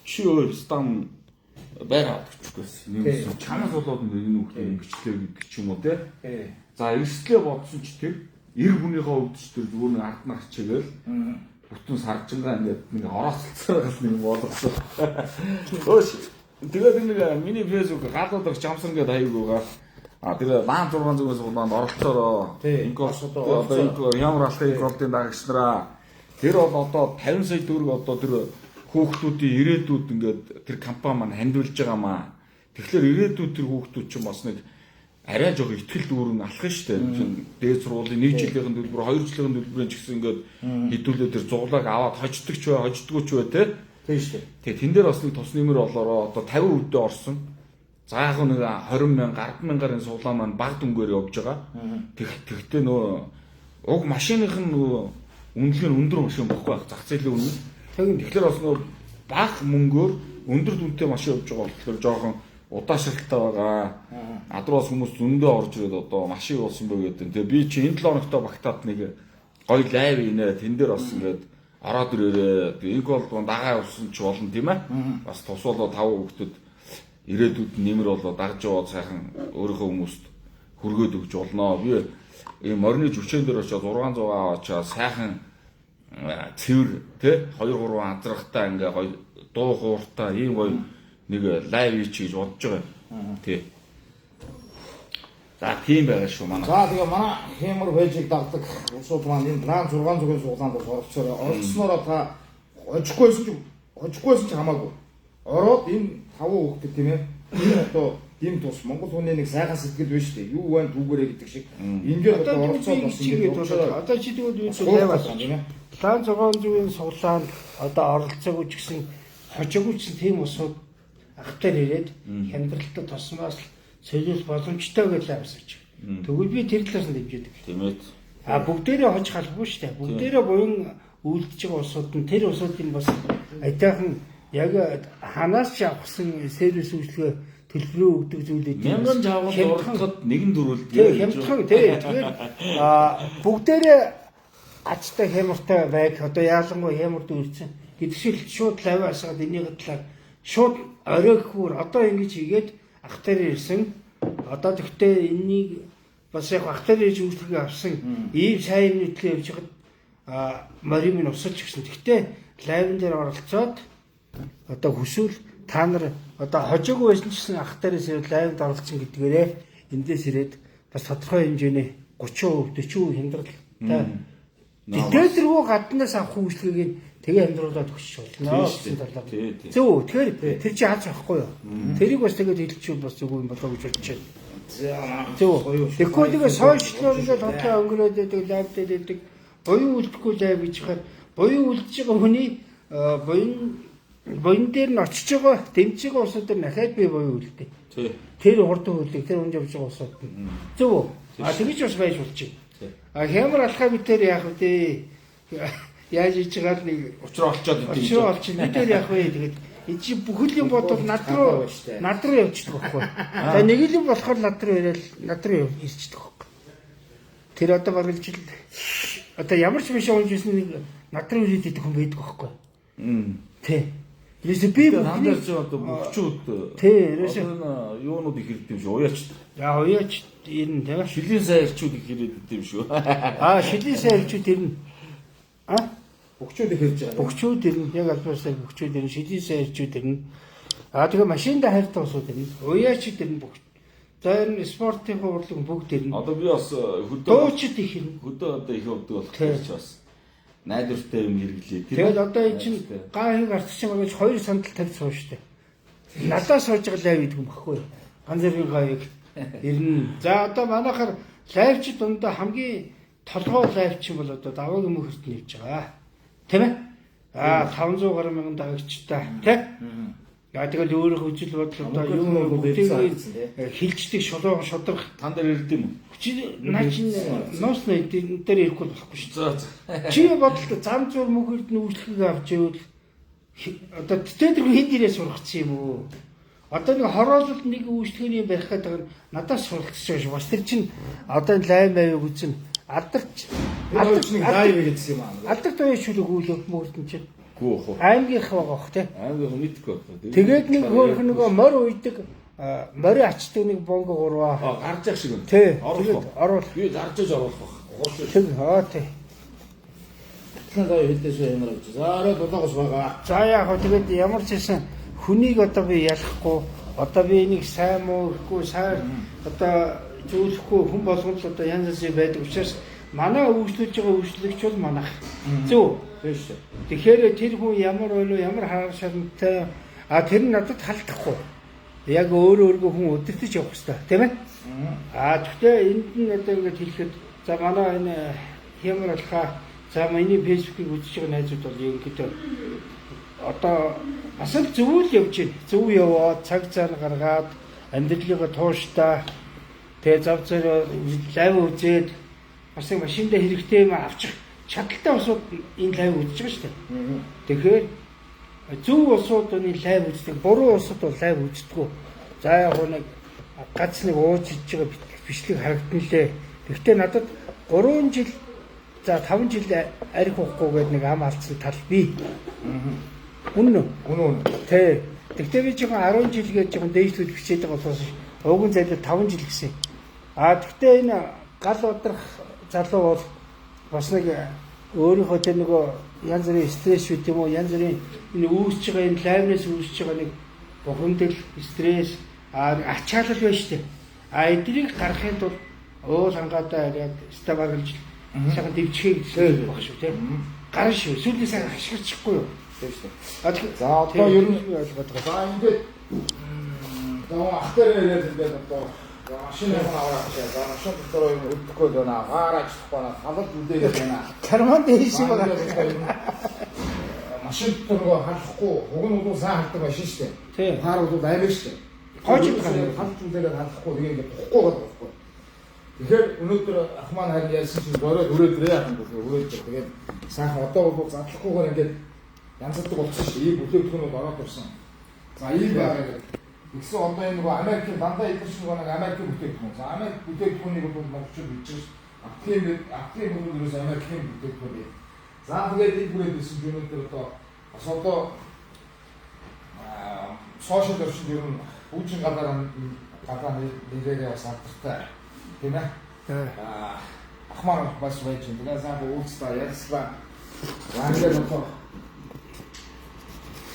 Чи өөр стам байр авдаг ч гэсэн. Нэг юм чамаас болоод энэ хүүхдээ ингэчлээ гэдэг ч юм уу те. За эрсдлээ бодсон ч тэр эр хүнийхээ хувьд ч тэр зүгээр нэг ард нар хичээгээл бүтэн саржингаа ингээд нэг орооцолцоор гал нэг болгосон. Өөш тэгээд нэг миний фэйсбુક гадаад жамсан гэдэг хаяг байгаа. А тэр лаан 600-аас суулаанд оролцоороо. Одоо инко ямар алхах инколдын дагагч нараа. Тэр бол одоо 50 сая төгрөг одоо тэр хүүхдүүдийн ирээдүйд ингээд тэр компани маань хандивлж байгаа маа. Тэгэхээр ирээдүйд тэр хүүхдүүд чинь бас нэг арай жоо ихтгэл дүүрэн алах нь шүү дээ. Дээд сургуулийн 1 жилийн төлбөр, 2 жилийн төлбөрийн ч гэсэн ингээд хэдүүлээ тэр зуглааг аваад хождог ч бай, хождгоо ч бай те. Тийм шүү дээ. Тэгээ тэн дээр бас нэг тус нэмэр болоороо одоо 50 өвдөө орсон. За яг нэг 20 мянга, 10 мянгарын суулаа маань баг дүнгээр явж байгаа. Тэгтээ нөө уг машиных нь нөгөө үнэлгээ нь өндөр машин бохгүй байх зах зээлийн үнэ. Тэгэхээр бас нөгөө баг мөнгөөр өндөр дүнтэй машин явж байгаа болохоор жоохон удаашралтай байгаа. Надруу бас хүмүүс зөндөө орж ирээд одоо машин болсон бай гэдэг. Тэгээ би чи энэ 7 хоногтой багтаад нэг гоё лайв инэ тэн дээр бас ингээд ороод ирээрээ. Тэгээ инк бол дагаа явсан ч болно тийм ээ. Бас тус болоо 5 хүүхдэд ирээдүйд нэмэр болоо дагж яваад сайхан өөрийнхөө хүмүүст хүргээд өгч болно. Би ийм морины жүчээн дээр очиод 600 аваачаа сайхан цэвэр тэ 2 3 азрахтай ингээ гоё дуу хууртай ийм гоё нэг лайв хийчих гэж бодож байгаа юм. Тий. За тийм байгаа шүү манай. За тэгээ манай хэмэр пэйжийг дагдаг улсууд маань энэ лаан 600-ын суулаанд бас оролцоорой. Оролцсноороо та хожихгүй байсан ч хамаагүй. Ороод энэ таван хүүхдэд тийм ээ. Энэ одоо дэм тус Монгол хүний нэг сайхан сэтгэл биш үү? Юу байна түүгээрээ гэдэг шиг. Ингээд одоо оролцоод бас ингээд одоо чи тэгвэл юу лайв тийм ээ. Лаан 600-ын суулаанд одоо оролцоогүй ч гэсэн хожоогүй ч тийм усууд ах дээр ирээд хямдралтай тусмаас солиул боломжтой гэж лайвсаж. Тэгвэл би тэр талаас нь дэмжиж. Тийм ээ. А бүгдээрээ хожих албагүй шүү дээ. Бүгдээрээ буян үлдэж байгаа улсууд нь тэр улсуудын бас адилхан яг ханаас ч авахсан сервис үйлчилгээ төлбөрөө өгдөг зүйлүүд мянган жавганд оролцоход нэгэн дөрвөлдөг. Тийм хямдхан тий. Тэгэхээр бүгдээрээ гацтай хямартай байг одоо яалангүй хямард үрсэн гэдэг шиг шууд лавь асгаад энийг талаар шууд орой гэхүүр одоо ингэж хийгээд ах дээр ирсэн. Одоо тэгтээ энэнийг бас яг ах дээр ирж үйлчлэгээ авсан ийм сайн юм нийтлээ явж хад морин минь усалж гисэн. Тэгтээ лайвн дээр оролцоод одоо хүсвэл та нар одоо хожоогүй байсан ч гэсэн ах дээрээс ирээд лайвнд оролцсон гэдгээрээ эндээс ирээд бас тодорхой хэмжээний 30%, 40% хямдралтай. Тэдгээргүй гаднаас авах үйлчлэгийг тэгээ хямдруулаад өгч болно гэсэн талаар. Зөв. Тэгэхээр тэр чи аз авахгүй юу? Тэрийг бас тэгээд хэлчихвэл бас зүгээр юм болоо гэж бодож байна. Зөв. Тэгэхгүй тэгээ сошиалор ингээд хотлоо өнгөрөөд байдаг, лайв дээр байдаг. Буян үлдэхгүй лайв гэж хахаар буян үлдэж байгаа хүний буян дээр нь очиж байгаа, дэмжиж байгаа улсууд дээр дахиад би буян үлдээ. Тэр хурдан хөлөг, тэр үнд явж байгаа улсууд нь. Зөв үү? А тэгэж бас байж болчих. А хямар алхаа битээр яах вэ? Яаж хийж байгаа л нэг учраа олчоод идэв. Учраа олчих. Бид тэр яах вэ? Тэгээд энэ чи бүхэл юм бодвол над руу явчихдаг байхгүй. За нэг л юм болохоор над руу яриад над руу ирчихдэг байхгүй. Тэр одоо бараг жил одоо ямар ч биш унж ирсэн нэг над руу ирээд идэх хүн байдаг байхгүй. Тэ. Ерөөсө би бүхний чи одоо бөхчүүд тий ерөөсө юунууд их ирдэг юм шүү. Уяач. За уяач ирнэ тий. Шилийн сайн ирчүүд их ирээд идэв юм шүү. Аа шилийн сайн ирчүүд ирнэ. А бөхчүүд их ирж байгаа. Бөхчүүд ирнэ. Яг албаасаа бөхчүүд ирнэ. Шилийн сайн ирчүүд ирнэ. Аа тэгээ машинд хайртай усууд ирнэ. Уяачд ирнэ бөхч. За энэ спортын урлаг бүгд ирнэ. Одоо би бас хөдөө дуучид их ирнэ. Хөдөө одоо их явдаг болохоор ч бас найдвартай юм хэрэглээ. Тэгэл одоо эн чинь гаа хийг артч байгаа гэж хоёр сандал тавьж сууж штэ. Надаа сууж байгаа лайв гэдэг юм баггүй. Ганц зэргийн гаавыг ирнэ. За одоо манайхаар лайвчд дундаа хамгийн толгой лайвч юм бол одоо даваагийн мөхөрт нь явж байгаа. Тийм ээ? Аа 500 гаруй мянган дагагчтай тий? Яа тэгэл өөрийнхөө үжил бодол одоо юу бүгдийг хилждэг шулуухан шудрах тан дээр ирд юм уу? Чи наа чин нуусна энэ дээр ирэхгүй болохгүй шүү. За за. Чи бодлоо зам зур мөхөрд нь үйлчлэгийг авч ивэл одоо тэтгэр хэд ирээ сургацсан юм уу? Одоо нэг хороололд нэг үйлчлэгээний барих гэдэг нь надаас суралцж байгаа шүү. Бас тэр чин одоо энэ лайм аяг үзэн алдарч алдарч нэг лайв гэсэн юм аа. Алдарт оюун шүлэг үүлэх мөрдөн чинь. Гүү хөө. Аймгийнх байгаа бох тий. Аймгийнх мэдгүй байна. Тэгээд нэг хөөх нөгөө морь уйдаг морь ачдаг нэг бонго гурваа. А гарч явах шиг юм. Тий. Оруулах. Оруул. Би гарч иж оруулах бах. Угуул. Тэг аа тий. Тэтгэн гоё хэлдээсээ ямар гэж. За орой 7-оос байгаа. За яг хөө тэгээд ямар ч байсан хүнийг одоо би ялахгүй одоо би энийг сайн муу гэхгүй сайн одоо зүйлэхгүй хүн болгон л одоо янз янзын байдаг учраас манай үйлчлүүлж байгаа үйлчлэгч бол манайх. Зөв. Тийм шүү. Тэгэхээр тэр хүн ямар ойлоо ямар хараа шарантай а тэр нь надад халдахгүй. Яг өөрөө өөргөө хүн өдөртөж явах хэрэгтэй тийм ээ. А тэгтээ энд нь одоо ингэж хэлэхэд за манай энэ хямар алхаа за миний фэйсбүүкийг үзэж байгаа найзууд бол ерөнхийдөө одоо бас л зөв л явж байна. Зөв яваад цаг зар гаргаад амьдралыгаа тууштай тэгээ зав зэр live үзээд бас нэг машиндаа хэрэгтэй юм авчих чадaltaй улсууд энэ live үзэж байгаа шүү дээ. Тэгэхээр зөв улсууд энэ live үздэг, буруу улсууд бол live үздэггүй. За яг нэг гац нэг ууж иж байгаа бичлэг харагдана лээ. Гэхдээ надад 3 жил за 5 жил арх уухгүй гэдэг нэг ам алдсан тал би. Үнэн үү? Үнэн үнэн. Тэ. Тэгтээ би жоохон 10 жил гэж жоохон дээшлүүл бичээд байгаа болохоос уган зайлуу 5 жил гэсэн. А тэгтээ энэ гал удрах залуу бол бас нэг өөрийнхөө тэр нөгөө янз бүрийн стресс үү тийм үү янз бүрийн энэ үүсэж байгаа энэ лайвнаас үүсэж байгаа нэг бухимдал, стресс, а ачаалал байна шүү дээ. А эднийг гаргахын тулд уул хангаадаа яриад стабаглж сайхан дэвчгээ гэж баг шүү тийм. Гарна шүү. Сүүлийн сайхан хашгирчихгүй юу? Тийм шүү. За одоо ер нь ойлгоод байгаа. За ингээд за ах дээр яриад ингээд одоо машин юм аваад чаа. За машин дотор юм өвдөхгүй байна. Гаараа ажиллахгүй байна. Халал үлдээгээд байна. Карман дээш юм байна. Машин дотор нөгөө халахгүй, уг нь бол сайн халдаг машин шүү дээ. Хаар бол аймаг шүү дээ. Хойч байгаа. Халж үлдээгээд халахгүй тэгээ ингээд тухгүй байгаа байхгүй. Тэгэхээр өнөөдөр ах маань харин ярьсан чинь бороод өрөөд ирээ яах юм бэ? Өрөөд ир. Тэгээд сайхан одоо бол задлахгүйгээр ингээд янзлдаг болсон шүү. Ийм бүтээгдэхүүнүүд ороод ирсэн. За ийм байгаа гэдэг. Тэгсэн одоо энэ нөгөө Америкийн дандаа идэрч нөгөө нэг Америкийн бүтээгдэхүүн. За Америк бүтээгдэхүүнийг бол монголчууд мэдж байгаа. Аплийн бүтээгдэхүүн ерөөс Америкийн бүтээгдэхүүн юм. За тэгээд энэ бүрээд ирсэн өнөөдөр одоо бас одоо сошиал орчинд ер нь хүүчин гадаа нэрээрээ бас алдартай. Тийм ээ. Ах маань бас байж байна. Тэгээд сайхан уулзлаа, ярьслаа. За ингээд одоо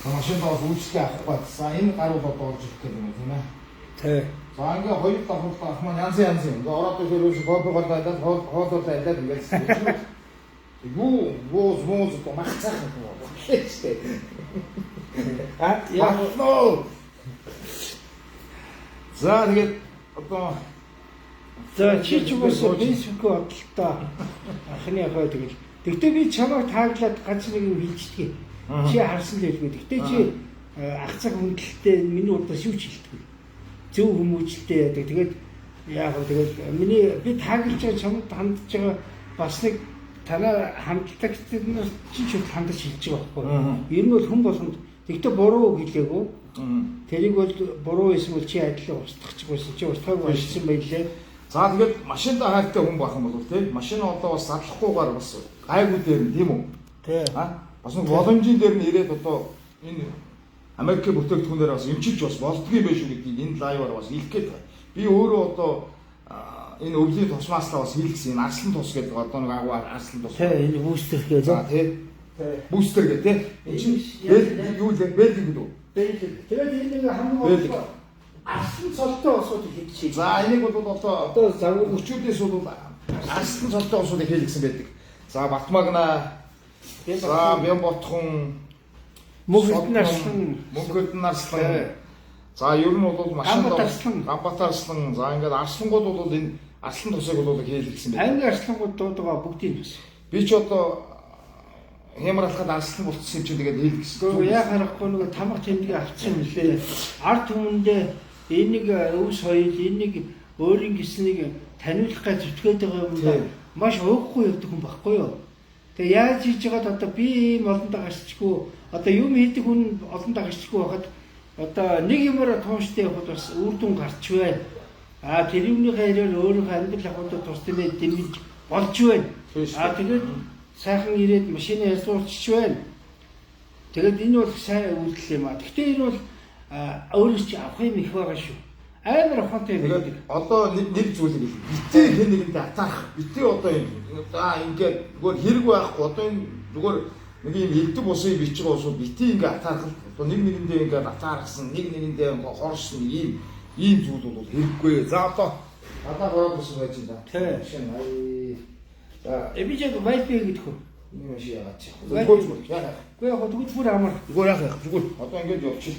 машин даас үйлчлэгээ авах гээд. За энэ гаруул одоо орж ирэх гэдэг юм тийм ээ. Тий. За ингээ хоёр давхарлаа ах маань янз янз юм. Ингээ ороод ирэхээр ерөөсөө кофе гол байлаад хоолоор байлаад ингээд юу вууз мууз одоо мах цаах юм байна шүү дээ. А яг нөө. За тэгээд одоо за чи ч угаасаа фэйсбүүк бодлоо анхны хой тэгэл. Тэгтээ би чамайг тааглаад ганц нэг юм хэлждэг. Чи харсан л байлгүй. Тэгтээ чи ах цаг хүндэлтэй миний урдаас юу ч хэлдэггүй. Зөв хүмүүжлтэй яадаг. Тэгээд яг хөө тэгээд миний би тааглаж байгаа чамд хандж байгаа бас нэг танаа хамтлагчдад чинь ч хандаж хэлж байгаа байхгүй. Ер нь бол хүн болгонд тэгтээ буруу хэлээгүй. Тэрийг бол буруу байсан бол чи адилхан устгахчихгүйсэн. Чи устгаагүй байсан байлээ. За тэгээд машиндаа хайртай хүн байх юм бол тийм машин одоо бас задлахгүйгээр бас гайгүй дээр нь тийм үү? Тий. А бас нэг боломжийн дээр нь ирээд одоо энэ Америкийн бүтээгдэхүүнээр бас эмчилж бас болдгийм байх шүү гэдгийг энэ лайваар бас хэлэх гээд байна. Би өөрөө одоо энэ өвлийн тусмааслаа бас хэлсэн энэ арслан тус гэдэг одоо нэг агуу арслан тус. Тий, энэ бүүстер гэдэг. За тий. Бүүстер гэдэг тий. Энэ чинь юу лээ? Бэлэг гэдэг үү? Бэлэг. Тэгээд энэ нэг хамгийн гол арслан цолтой усууд хийж. За энийг бол одоо загвар өчүүдээс бол арслан цолтой усуудыг хийлгсэн байдаг. За Батмагна, за Бямботхон, Мөнхөрдөн арслан. За ер нь бол машин Гамбат арслан. За ингээд арслангууд бол энэ арслан тусыг бол хийлгсэн байдаг. Анги арслангууд дуудаг бүгдийг бас. Би ч одоо хямар алхаад арслан болцсон юм чи тэгээд хийлгсэн. Гэхдээ яа харахгүй нөгөө тамга тэмдгийг авчихсан юм лээ. Ард түмэндээ энийг өв соёл, энийг өөрийн гиснийг таниулах гэж зүтгээд байгаа юм да маш уухгүй явдаг хүн багхгүй юу? Тэгээ яаж хийж байгаад одоо би ийм олондоо гарчгүй одоо юм хийдэг хүн олондоо гарчгүй байхад одоо нэг юмараа тууштай явхад бас үр дүн гарч байна. А тэр юмныхаа хэрээр өөрийнхөө амьдрал ахуйд тус тэмээ дэмжиж болж байна. А тэгээд сайхан ирээд машинаа ялзуулчих байна. Тэгээд энэ бол сайн үйлдэл юм а. Гэхдээ энэ бол өөрөөс чи авах юм их байгаа шүү. Амар ухаантай юм Тэгээд байдаг. одоо нэг зүйлийг хэлье. Битгий хэн нэгэндээ атаарах. Битгий одоо юм. За ингээд зүгээр хэрэг байхгүй. Одоо энэ зүгээр нэг юм элдв усын бичиг усууд битгий ингээд атаарах. Одоо нэг нэгэндээ ингээд атаархсан, нэг нэгэндээ ингээд хорсон ийм ийм зүйл бол хэрэггүй. За одоо гадаа гороод ус байж байна. Тий. Машин ай. За Би яг вайфи гэдэг хөө. энэ машин яагаад чи. Зүгээр зүгээр. Яах. Гэхдээ яг тэгвэл бүр амар. Зүгээр яах яах. Зүгээр. Одоо ингээд явчих.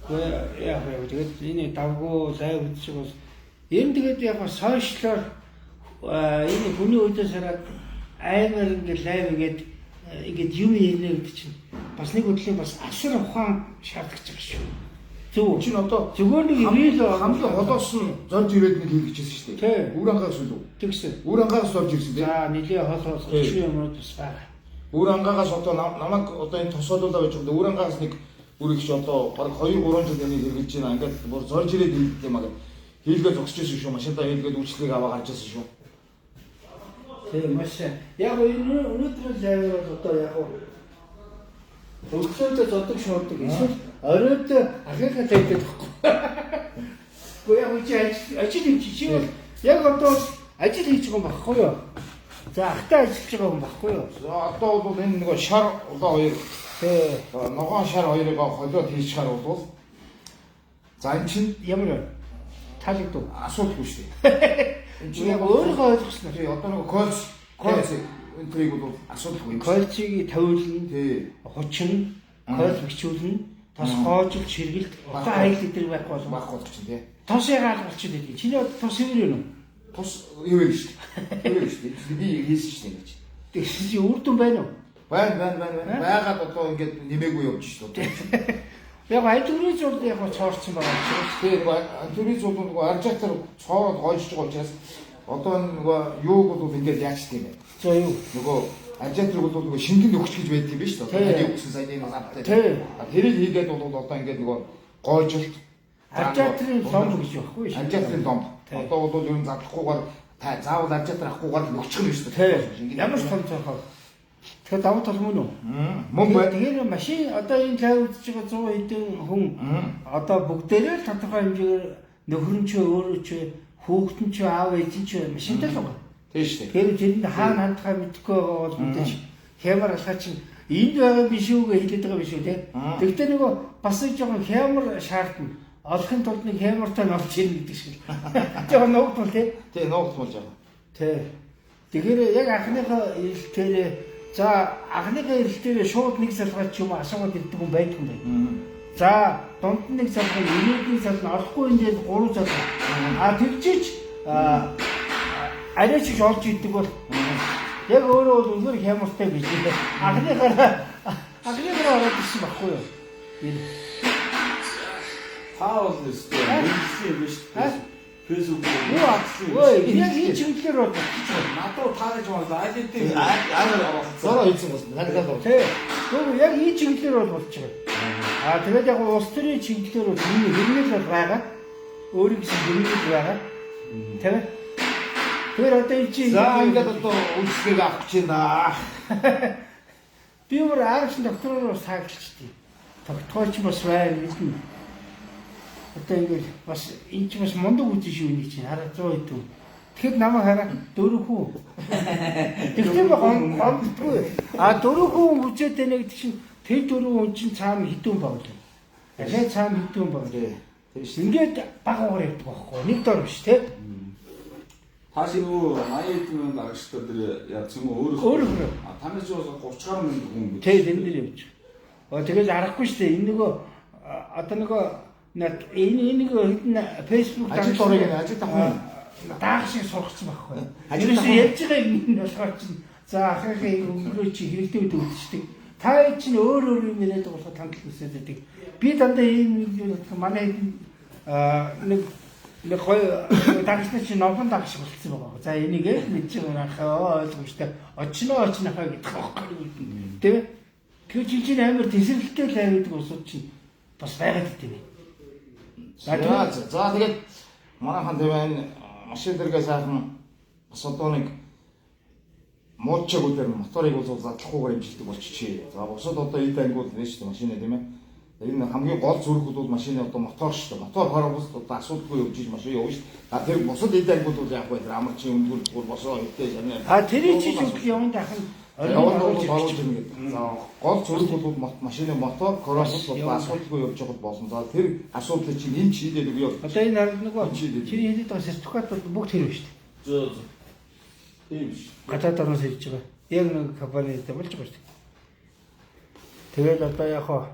Гэхдээ яг яг тэгээд энэ давгуу лайв үзчих бас энэ тэгээд яг сошиалор энэ хүний өөдөөс хараад амар ингээд лайв ингээд ингээд юм ярина гэдэг чинь бас нэг үдлийн бас асар ухаан шаардлагач байгаа шүү. Зөв үү? Чинь одоо Зүгээр нэг reel хамгийн холоос нь зорж ирээд нэг хийх гэжсэн шүү Тий. дээ. Үр ангаас үлээ. Тэгсэн. Үр ангаас зорж ирсэн тий. За нилээ хол хол Тий. өчиг юмнууд бас байгаа. Үр ангаагаас одоо намайг одоо энэ тосоолуулаа байж байгаа. Үр ангаас нэг үр их одоо бараг 2 3 жил энийг хэрэгжилж байна. Ингээд бүр зорж ирээд хийдэг юм аа. Хийлгээ зогсож ирсэн шүү. Машинтаа хийлгээд үйлчлэгийг аваа гарч ирсэн шүү. Тийм маш сайн. Яг энэ өнөөдрийн лайваар бол одоо яг өглөөдөө зодог шуудаг. Эсвэл оройд ахыхаа лайвдаг байхгүй. Гэхдээ яг чи ажил хийж чи бол яг одоо ажил хийж байгаа юм багхгүй юу? За ахтай ажиллаж байгаа юм багхгүй юу? За одоо бол энэ нөгөө шар улаан хоёр Тий. ногоон шар хоёрыг холиод хийчихээр бол за энэ чинь Ямар вэ? Таалагдав. асуудалгүй шүү дээ. Энэ чинь Яг өөрийнхөө ойлгосноор. Тий, одоо нөгөө кольц энэ трийг бол асуудалгүй. Кольцийг тавиулна, Тий. хучин, кольц бичүүлнэ, тос гоожил, чиргэлт, утаа хаягл гэдэг байхгүй болно. Байхгүй болох чинь тий. Тос ягаал болчиход байдаг. Чиний одоо тос хэвэр юм уу? Тус хэвээр шүү дээ. Хэвээр шүү дээ. Би хийсэн шүү дээ ингэж. Тэгсэн чи үр дүн байна уу? Байна байна байна байна. Байгаад одоо ингээд нэмээгүй явж шүү дээ. Яг альгоритм зурд яг цоорсон байгаа юм шиг. Тэгээ нөгөө антурийн зурд нөгөө аржаатар цоороод гойжж байгаа учраас одоо нөгөө юуг бол ингээд яаж тийм бэ? За юу? Нөгөө аржаатар бол нөгөө шингэн нөхч гэж байдаг юм биш үү? Тий. Таны өгсөн саяны нэг хамттай. Тий. Тэрийг хийгээд бол одоо ингээд нөгөө гойжилт Аржаатрын ломб гэж байхгүй шүү. Аржаатрын ломб. Тий. Одоо бол ер нь задлахгүйгээр та заавал аржаатар авахгүйгээр л нөхчих юм шүү дээ. Тий. Ямар ч том цонхоо. Тэгэхээр давуу тал мөн үү? Мөн байна. Тэгэхээр машин одоо энэ лайв үзэж байгаа 100 хэдэн хүн одоо бүгдээрээ л тодорхой хэмжээгээр нөхөр нь ч өөрөө ч хүүхэд нь ч аав ээж нь ч машинтай л байгаа. Тийм шүү дээ. Тэгэхээр тэрэнд хаана хандхаа мэдэхгүй байгаа бол мэдээж хямар алхаа чинь энд байгаа биш үү гэж хэлээд байгаа биш үү те. Тэгтээ нөгөө бас нэг жоохон хямар шаардна. Олохын тулд нэг хямартай нь олж ирнэ гэдэг шиг. Жоохон нуугдмал те. Тий, нуугдмал жаа. Тэ. Тэгэхээр яг анхныхаа ирэлтээрээ за анхныхаа ирэлтээрээ шууд нэг залгаа ч юм уу асуугаад ирдэг хүн байдаг юм байна. За дунд нь нэг залгаа, ирээд нэг залгаа, олохгүй энэ дээр гурван залгаа. А тэгжиж арай ч их олж идэг бол яг өөрөө бол үнээр хямартай гэж байна. Анхныхаараа ороод ирсэн байхгүй юу? Энэ Та бол өстэй мэргэжлийн юм биш А? үү? Facebook юу өө яг энэ чиглэлээр бол болчих байна. Над руу таараж байна. Аль хэдийн амар оролцсон. Зороо хийсэн бас надад л. Тий. Тэгвэл яг энэ чиглэлээр бол болчих байна. Аа тэгээд яг улс төрийн чиглэлээр бол энэ хэрэгэл бол байгаа. Өөрийн гэсэн хэрэгэл байгаа. Тийм ээ. Тэгэхээр одоо энэ чинь За ингээд одоо үйлчлэгийг авах гэж байна. би бүр аргач доктороор бас тааглчихдээ. Тогтгооч бас байна мэднэ. Одоо ингээд бас энэ чинь бас мундаг үзэн шүү энийг чинь хараа 100 хэдэн. Тэгэхэд намайг хараа дөрөв хүн. Тэгсэн ба гомддгүй. А дөрөв хүн үзээд байна гэдэг чинь тэр дөрөв хүн чинь цаана хэдэн баг вэ? Дахиад цаана хэдэн баг вэ? Тийм шүү. Ингээд баг угаар явдаг байхгүй. Нэг дор биш те. Та шиг нөгөө 80 хэдэн мянган дагагчтай тэр яц юм уу өөрөөр. Өөрөөр. А таны ч бол 30 гаруй мянган хүн гэж. Тэ тэн дээр явж. Оо тэгэл аргагүй шүү дээ. Энэ нөгөө одоо нөгөө энэ нөгөө хэдэн Facebook Ажил дурыг нь ажил давхар. даах шиг сургацсан байхгүй. Ажил Ажил давхар. ярьж байгаа юм нь болохоор чинь за ахыхын өнгөрөө чи хэрэгтэй үед өвдчихдэг. Та чинь өөр өөр юм яриад байгаа болохоор танд л үсээд байдаг. Би дандаа ийм юм бодох манай хэдэн нэг гоё дагчна чинь номхон даг шиг болцсон байгаа. За энийг л мэдж байгаа ахаа ойлгомжтой. Очноо очнохоо гэдэг байхгүй юу. Тэ? Тэгэхээр чи чинь амар тесрэлттэй л авидаг усууд чинь бас байгаад идэв. За за тэгээд манайхан тийм энэ машин дэргээ сайхан бас одоо нэг Муучаагүй дээр моторыг бол задлахгүйгээр хэмжилдэг болчихжээ. За бусад одоо эд ангиуд нэ шүү дээ машина тийм ээ. Энэ хамгийн гол зүрх бол машины одоо мотор шүү дээ. Мотор харангуут одоо асуудалгүй явж иж машин явна шүү дээ. А тэр бусад эд ангиуд бол яг бай тэр амар чи өндөр зүгээр босоо хэвтэй шанаа. А тэрийг чи зүгэл яванд ахын Яванд бол оруулж ирнэ гэдэг. За гол зүрх бол машины мотор, кросс бол асуудалгүй явж байгаа болно. За тэр асуудлыг чинь энэ шийдээд өгье. Одоо энэ хараг нөгөө чиний хэлээд байгаа сертификат бол бүгд тэр байна шүү дээ. Зөө зөө. Тийм ш. Гадаад орноос ирж байгаа. Яг нэг компани дээр болж байгаа шүү дээ. Тэгээд одоо яг хоо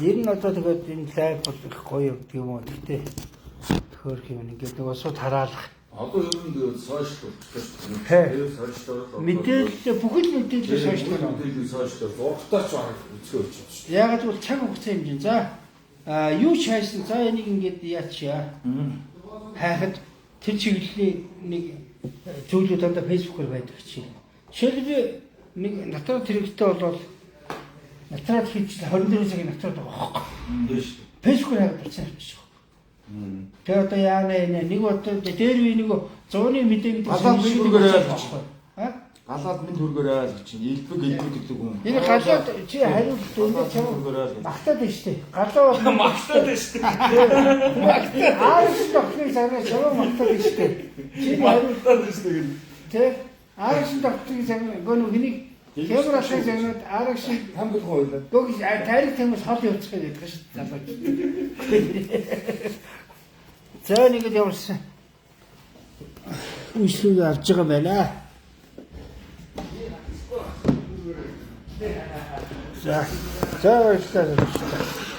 ер нь одоо тэгээд энэ лайв бол их гоё явдаг юм уу. Гэхдээ хөөх юм ингээд нөгөө сууд хараалах. Одоо ер нь тэгээд сошиал болчихсон шүү Тэ. дээ. Тэгээд сошиал бол Мэдээлэл бүхэл мэдээлэл сошиал. Мэдээлэл сошиал. Зургатаач баг үзгээ болчихсон шүү дээ. Яагаад гэвэл цаг хугацаа хэмжээ. За а юу ч хайсан. За энийг ингээд яач яа. Хайхад тэр чиглэлийн нэг зүйлүүд дандаа фэйсбүүкээр байдаг чинь. Жишээлбэл би нэг натрат хэрэгтэй болвол натрат хийж 24 цагийн натрат байгаа хөөхгүй. Тийм шүү дээ. Фэйсбүүкээр хайгаад болсон явчих. Тэгээ одоо яана энэ нэг одоо дээр үе нэг 100-ны мэдээ гэдэг Галаад нэг хүргээрэй л гэж. А? Галаад минь хүргээрэй л гэж чинь элбэг элбэг гэдэг юм. Энэ галаад чи хариулт өндөр чам хүргээрэй л. магтаад байна шүү дээ. Галаа бол Магтаад байна шүү дээ. Аарч докторыг загнаа чамаа магтаад байна шүү дээ. Чи хариулт Магтаад байна шүү дээ. тэ Аарч докторыг загнаа гоо нүг хэнийг хямар ашиг загнаад аарч Хамгийн гоё байлаа. гоо тарих тамаас хол явуучих гэдэг шүү дээ. Залууч. За нэгэд явуулсан. Үйлчлэг авч байгаа байна. За. За баярлалаа.